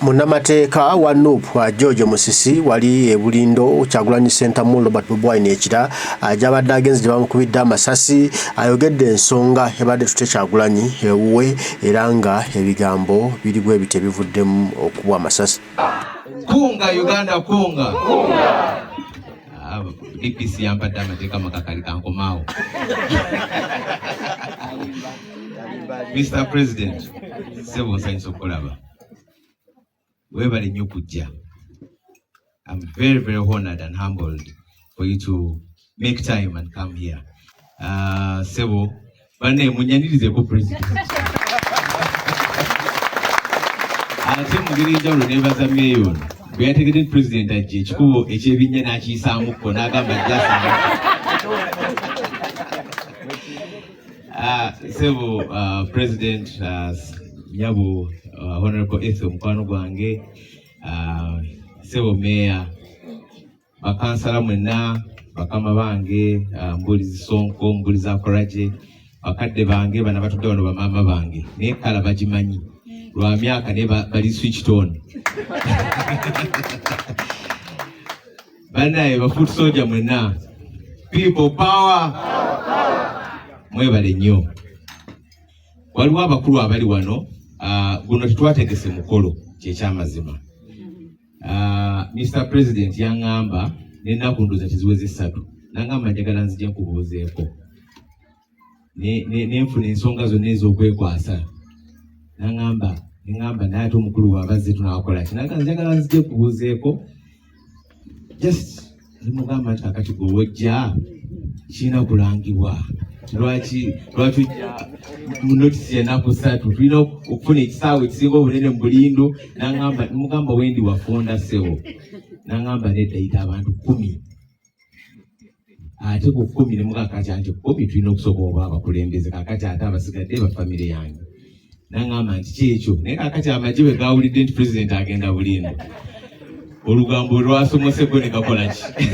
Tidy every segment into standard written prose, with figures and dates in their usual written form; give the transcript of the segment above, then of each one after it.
Munnamateeka wa NUP George Musisi wali e Bulindo, Kyagulanyi Ssentamu Robert Bobi Wine ekira gy'abadde agenze gye bamukubidde amasasi, ayogedde ensonga ebadde etutte Kyagulanyi ewuwe era nga ebigambo biri bwe biti ebivuddemu okubwa amasasi. Kunga Uganda kunga. DPC yampadde amateeka makakali kankomaawo. Mr. President, ssebo nsanyusa okukulaba. Webale nnyo kujja. I'm very, very honored and humbled for you to make time and come here. Sebo, banne munyanirizeeko president. Ate mu ngeri enjawulo neebaza meeya ono bwe yategedde nti president ajja ekikubo eky'ebinnya n'akiyisaamu kko n'agamba ajja asanga. Sebo president, nyabo, Honorable Ethel mukwano gwange, sebo meeya, bakansala mwenna, bakama bange, mbulizi Sonko, mbulizi Akoraje, bakadde bange bana batudde wano, bamaama bange, naye kala bagimanyi lwa myaka naye bali switched on. Bannaye ba foot soldier mwenna, people power, mwebale nnyo. Waliwo abakulu abali wano, guno tetwategese mukolo, kyekyamazima. Mr. President yaŋŋamba n'ennaku ndowooza teziweze 3, n'aŋŋamba njagala nzije nkubuuzeeko nenfuna ensonga zonna ez'okwekwasa, n'aŋŋamba, neŋŋamba naye ate omukulu bw'abazze tunaakola ki, n'agamba njagala nzije nkubuuzeeko, just nemugamba nti kakati gwe wojja kirina kulangibwa, lwaki ojja mu notisi ennaku 3, tulina okufuna ekisaawe ekisinga obunene mu Bulindo. N'aŋŋamba, nemugamba wendi wafunda ssebo, n'aŋŋamba nedda, yita abantu 10, ate ku 10 nemugamba kakati anti 10 tulina okusooka oba abakulembeze, kakati ate abasigadde ba famire yange, n'aŋŋamba nti kyekyo. Naye kakati amagye bwe gawulidde nti president agenda Bulindo, olugambo lwasomoseko ne kakola ki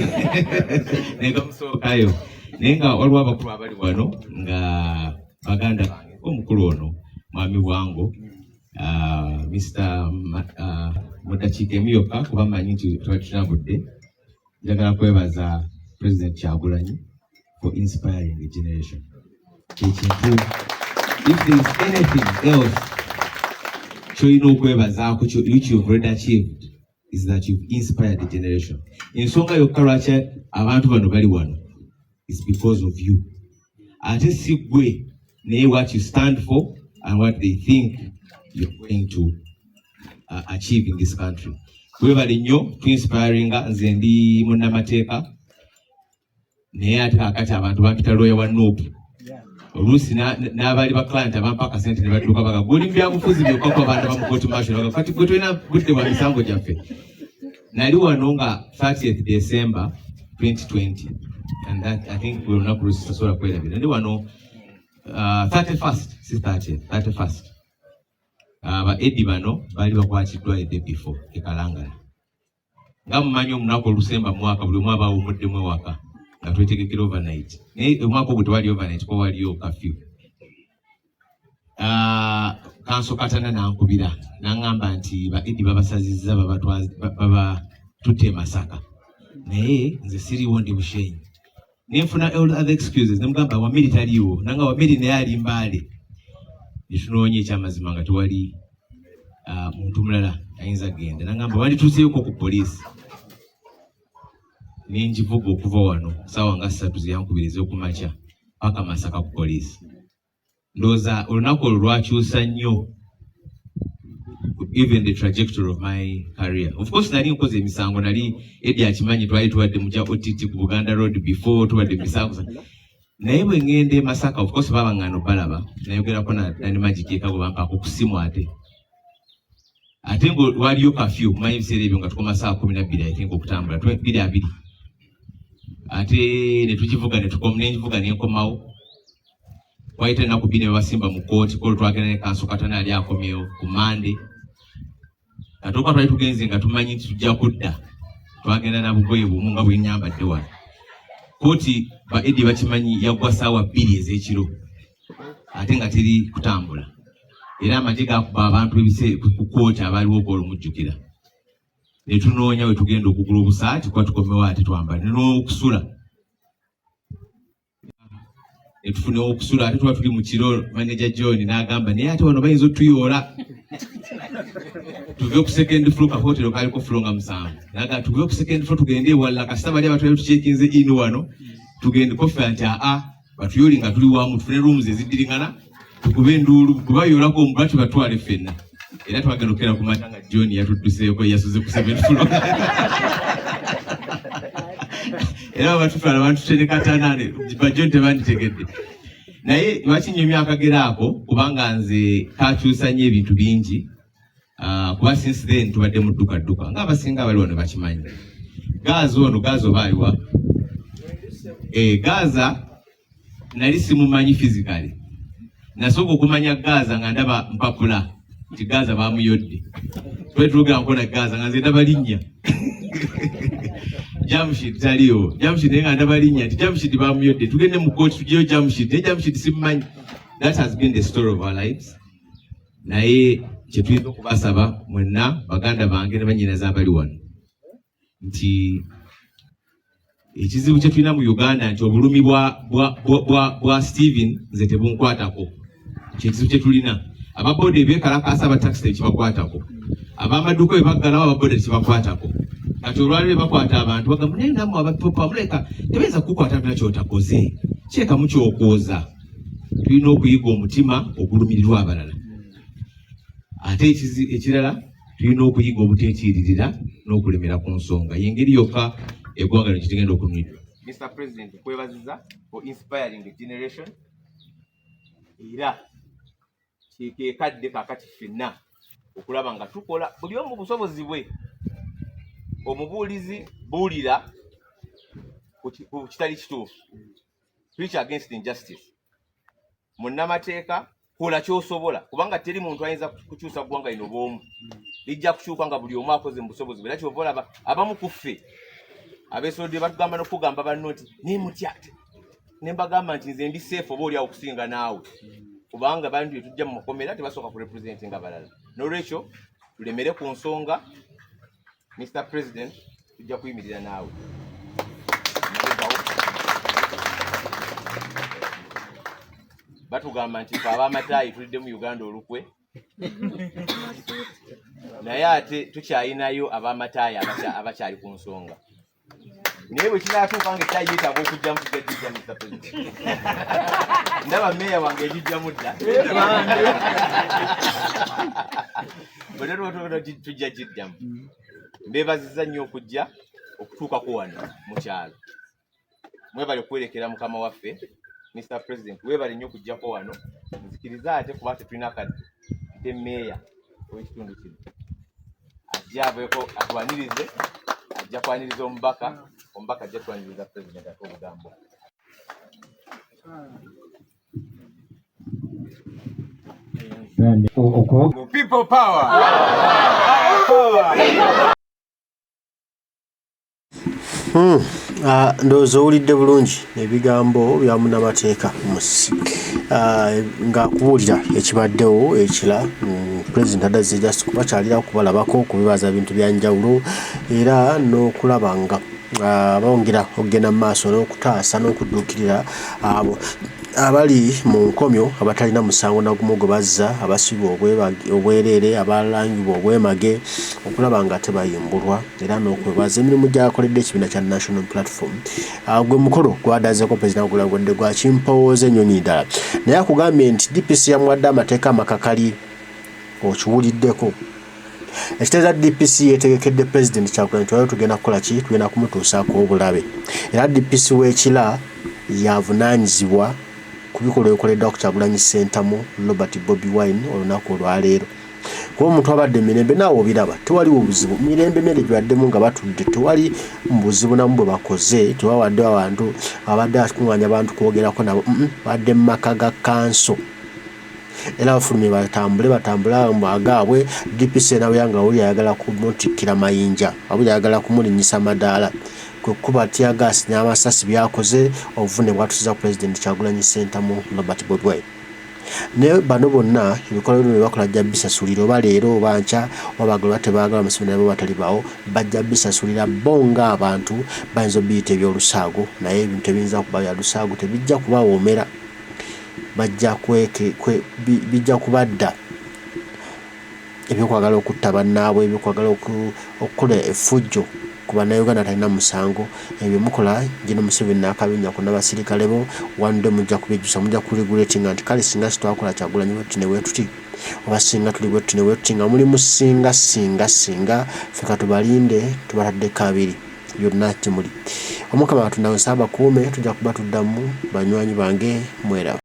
ne kamusookayo. Naye nga waliwo abakulu abali wano nga baganda bange, omukulu ono mwami Bwango, Mr. Mu ddakiika emu yokka kuba mmanyi nti tuba tunabudde, njagala kwebaza President Kyagulanyi for inspiring a generation. Kyekintu, if there is anything else kyolina okwebazaako which you've already achieved, is that you've inspired the generation. Ensonga yokka lwaki abantu bano bali wano is because of you. Ate si ggwe, naye what you stand for and what they think you're going to achieve in this country. Webale nnyo tuinspiringa. Nze ndi munnamateeka, naye ate kakati abantu bampita lawyer wa NUP. Oluusi n'abaali ba client abampa akasente ne badduka baga guli mu byabufuzi byokka ku abantu abamu court martial baga kati gwe tolina budde bwa misango gyaffe. Nali wano nga 30th December 2020, and that I think bwe lunaku lusisobola kwerabira. Ndi wano 31st, si 30th, 31st. Aba Eddy bano baali bakwatiddwa a day before e Kalangala. Nga mumanyi omunaku olusemba mwaka buli omu aba awummuddemu ewaka nga twetegekera overnight, naye omwaka ogwo tewali overnight kuba waliyo curfew. Kanso Katana nankubira naŋŋamba nti ba Eddy babasazizza, babatutte e Masaka, naye nze siriwo, ndi Bushenyi. Nenfuna all other excuses, nemugamba Wamiri taliiwo, nanga Wamiri naye ali Mbaale. Netunoonya ekyamazima nga tewali muntu mulala ayinza kugenda, nangamba wandituuseyoko ku poliisi. Nengivuga okuva wano saawa nga 3 zeyankubira ez'okumakya paka Masaka ku poliisi. Ndowooza olunaku olwo lwakyusa nnyo even the trajectory of my career. Of course nali nkoze emisango, nali Eddy akimanyi, twali tubadde mu kya OTT ku Buganda Road before, tubadde misango, naye bwe ŋŋenda e Masaka, of course babaŋŋaano balaba, nayogerako na Danny Magic eka bwe bampaako ku ssimu, ate ngo waliyo curfew, manyi ebiseera ebyo nga tukoma saa 12, I think okutambula 20, ate ne tugivuga nengivuga nenkomawo. Wayita ennaku 2 ne babasimba mu kooti kolo twagenda ne Kanso Katana yali akomyewo ku Mande. Katuuka twali tugenze nga tumanyi nti tujja kudda, twagenda na bugoye bumu nga bwenyambadde wano. Kooti ba Eddy bakimanyi yaggwa saawa 2 ez'ekiro ate nga teri kutambula. Era amagye gakuba abantu ebise ku kooti abaaliwo okwolomujjukira ne tunoonya we tugenda okugula obusaati kuba tukomewo ate twambale n'okusula ne tufuna okusula ate tuba tuli mu kiro. Manager John n'agamba, naye ate wano bayinza otuyoola tuve ku second floor, ka hotel kaliko floor nga 7. N'agamba tuve ku second floor tugende ewalala, kasita bali abatwale tucheckinze in wano tugende kofe nti aa batuyoli nga tuli wamu, tufune rooms eziddiringana tukube enduulu kubayoolako omubati batwale ffenna. Era twagenda okukera ku makya nga John yatudduseeko, yasuze ku seventh floor. Era batutwala bantutereka tanane ba John tebanditegedde. Naye lwaki nyumya akagero ako? Kubanga nze kakyusa nnyo ebintu bingi. Kuba since then tubadde mu dduka dduka ng'abasinga abali wano bakimanyi. Gaza ono, Gaza oba aliwa? Gaza nali simumanyi physically. Nasooka okumanya Gaza nga ndaba mpapula nti Gaza bamuyodde. Twali twogera nkona Gaza nga nze ndaba linnya Jamshid taliyo, Jamshid, naye nga ndaba linnya nti Jamshid bamuyodde, tugende mu kooti tuggyeyo Jamshid, naye Jamshid simumanyi. That has been the story of our lives. Naye kyetuyinza okubasaba mwenna baganda bange ne bannyinaze abali wano nti ekizibu kye tulina mu Uganda nti obulumi bwa Steven nze tebunkwatako. Kyekizibu kye tulina. Ababoda ebeekalakaasa, abatakisi tekibakwatako, ab'amaduuka bwe baggalawo ababoda tekibakwatako. Kati olwaliro bakwata abantu bagamba, naye nammwe abapopa muleka tebayinza kukukwata tuna kyotakoze kirekamu kyokwoza. Tulina okuyiga omutima ogulumirirwa abalala. Ate ekirala tulina okuyiga obuteekiiririra n'okulemera ku nsonga. Yengeri yokka eggwanga lino kitigenda okunwidwa. Mr President, nkwebaziza for inspiring a generation. Era kyekekadde kakati ffenna okulaba nga tukola buli omu busobozi bwe. Omubuulizi buulira ku kitali kituufu, preach against injustice. Munnamateeka kola ky'osobola, kubanga teri muntu ayinza kukyusa ggwanga lino bw'omu. Lijja kukyuka nga buli omu akoze mu busobozi bwe. Era kyova olaba abamu ku ffe abeesodde batugamba n'okugamba banno nti naye mutya, ne mbagamba nti nze ndi safe oba oliawo okusinga naawe, kubanga bantu bye tujja mu makomera tebasooka kurepresentinga balala. N'olwekyo tulemere ku nsonga. Mr President, tujja kuyimirira naawe. Batugamba nti fe ab'amataayi tulidde mu Uganda olukwe, naye ate tukyayinayo ab'amataayi abakyali ku nsonga. Naye bwe kinaatuuka nga ettaayi yeetaaga okugyamu, tujja gijja. Mr President, ndaba meeya wange egijjamu dda. Bwe tujja giddamu. Mbeebazizza nnyo okujja okutuukako wano mu kyalo. Mwebale kwerekera mukama waffe. Mr President, weebale nnyo okujjako wano. Nzikiriza ate kuba tetulina kadde, ate meeya ow'ekitundu kino ajja aveeko atwanirize. Ajja kwaniriza omubaka, omubaka ajja twaniriza president ate obugambo. People power! Power! Ndowooza owulidde bulungi ebigambo bya munnamateeka Musisi ng'akubuulira ekibaddewo ekira. Pulezidenti adazze just kubakyalira, kubalabako, kubeebaza bintu bya njawulo era n'okulaba nga bongera okugenda mu maaso n'okutaasa n'okudduukirira abo abali mu nkomyo abatalina musango na gumu gwe bazza, abasibibwa obwereere, abalangibwa obwemage, okulaba nga tebayimbulwa, era n'okwebaza emirimu gy'akoledde ekibiina kya National Platform. Gwe mukolo gwadazeeko Pulezidenti gulagwadde gwa kimpowooze ennyonyi ddala, naye akugambye nti DPC yamuwadde amateeka amakakali. Okiwuliddeko ekitegeeza DPC yeetegekedde Pulezidenti Kyagulanyi. Twali tugenda kukola ki? Tugenda kumutuusaako obulabe. Era DPC w'Ekira yavunaanyizibwa ku bikolwa ebikoleddwa ku Kyagulanyi Ssentamu Robert Bobi Wine olunaku olwaleero, kuba omuntu abadde mirembe naawe obiraba, tewaliwo buzibu, mirembe mere gyebaddemu nga batudde, tewali buzibu namu bwe bakoze, tewawadde abantu abadde akuŋŋaanya abantu kwogerako nabo, badde mu maka ga kanso era bafulumye batambule batambule agaabwe. DPC nawe nga wuli ayagala kumutikkira mayinja, wabuli ayagala kumulinnyisa madaala, kwe kukuba teargas n'amasasi byakoze obuvune bwatusiza Pulezidenti Kyagulanyi Ssentamu Robert Bobi Wine. Naye bano bonna ebikolwa bino bye bakola bajja bisasulira oba leero oba nkya oba baagala oba tebaagala Museveni nabo batalibaawo bajja bisasulira bo ng'abantu bayinza obiyita ebyolusaago naye ebintu ebiyinza kuba bya lusaago tebijja kubawoomera bajja kweke kwe bijja kubadda ebyokwagala okutta bannaabwe ebyokwagala okukola effujjo ku bannayuganda atalina musango ebyo mukola Gen Museveni n'akabinja ko n'abasirikale bo one day mujja kubyejjusa mujja ku regrettinga nti kale singa sitwakola Kyagulanyi bwetuti ne bwetuti oba singa tuli bwetuti ne bwetuti nga mulimu singa singa singa ffe katubalinde tubataddeko abiri yonna gyemuli. Omukama Katonda nsaba abakuume tujja kuba tuddamu banywanyi bange mweraba.